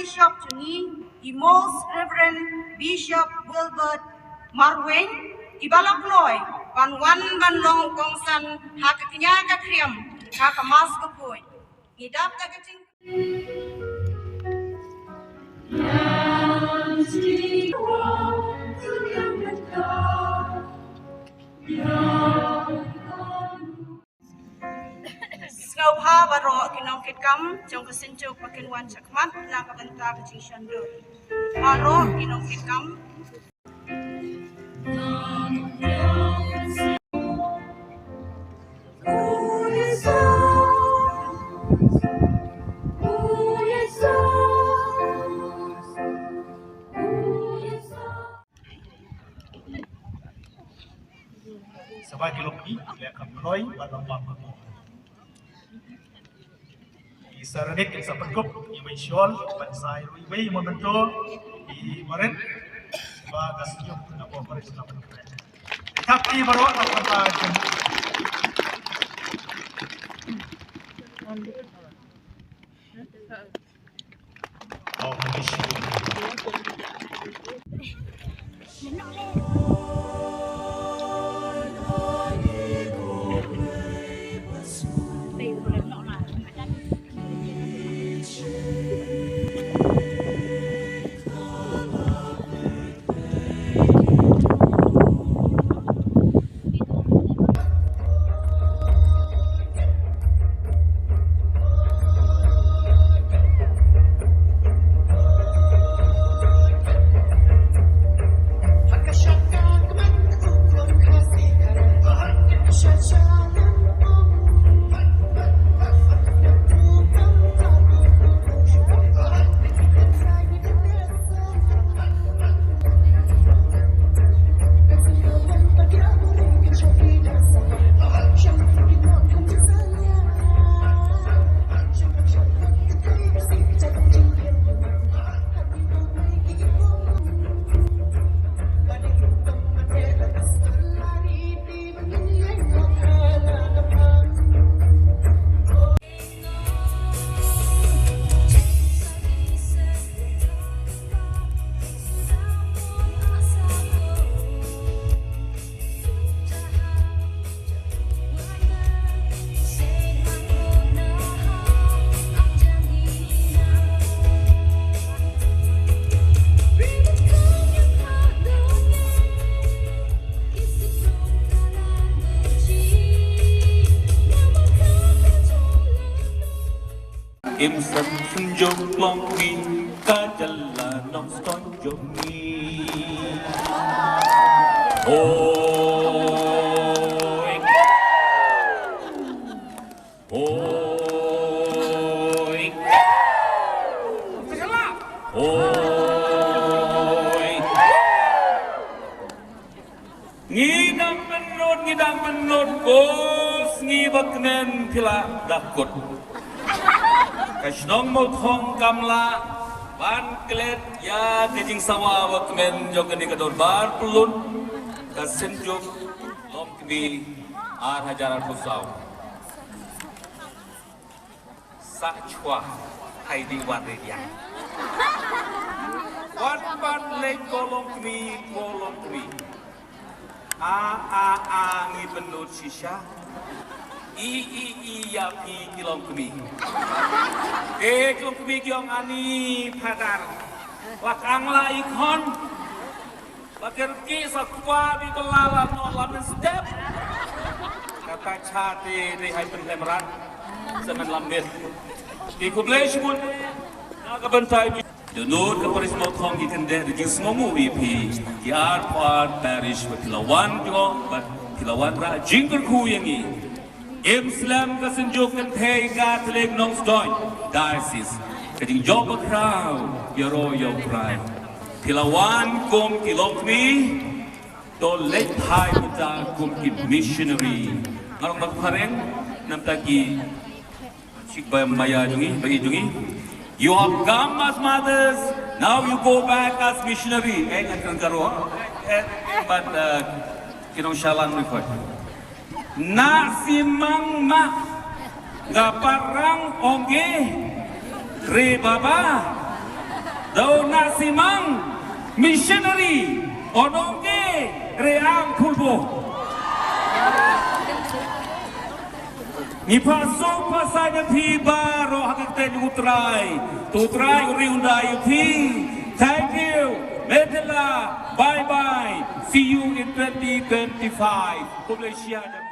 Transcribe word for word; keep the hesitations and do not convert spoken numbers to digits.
Bishop jong ngi, i Most Reverend Bishop Wilbert Marwein, i ba la kloi ban wan ban long kongsan ha ka kñia ka khriam ha ka Mass Bakhuid. Ngi dap da ka jing Sngewbha baroh ki nongkitkam jong ka Synjuk ba kin wan shakhmat na ka bynta ka jingshon dur. Baroh ki nongkitkam. Sa ba ki long ki leh kam kloi bad lem bam ka mo. Ki sa ranit ki sa pynkup iwei i shawl bad sa iwei i memento i barit ba ka Synjuk na ko parish na pynkup. Thap ki baroh na pynkup. Im san sum jong long mi ka jala nong ston jong mi. Oi. Oi. Oi. Ngi dang pynlut, ngi dang pynlut, ko sngi ba kmen phi la da kut. Ka shnong Mawthong kam lah ban klet ïa ka jingsawa ba kmen jong kane ka dorbar pynlut ka Synjuk Longkmie ar hajar arphew saw. Sa chwa hai di wan re diang. Wan pat leit ko Longkmie, ko Longkmie. A, a, a, ngi pynlut shisha. I, i, i, ïa phi ki Longkmie. Te ki Longkmie ki ong ani phadar. Lak ang la i khon. Ba ker ki sa kwa bi bela la no la men step. Kata cha te dei hai pynlem rat. Sa men lam bit. Ki khublei shibun. Na ka bynta i Dohnud ka parish Mawthong ki kyndeh da jingsngewnguh ïa phi ki arphew ar parish ba phi la wan jngoh bad phi la wanrah jingkyrkhu ïa ngi. Im slem ka Synjuk Kynthei Katholik Nongstoiñ Diocese, ka jingjop bakhraw ïaroh ïa U Trai. Phi la wan kum ki Longkmie, to leit phai mynta kum ki missionary. Nga ong ba phareng namta ki Chik ba maya jong ngi, ba ïeit jong ngi. You have come as mothers, now you go back as missionary. Eh, ngan kren ka Ro. Eh, eh, but, uh, ki nongshah lang ri khoi. Na simang ma, nga parang ong e, re baba. Dau na simang missionary onongke reang kulbo. Ngi phaso phasain ïa phi baroh ha ka kyrteng U Trai. To U Trai u ri u nda ïa phi. Thank you. Metela. Bye bye. See you in twenty twenty-five. Khublei shibun.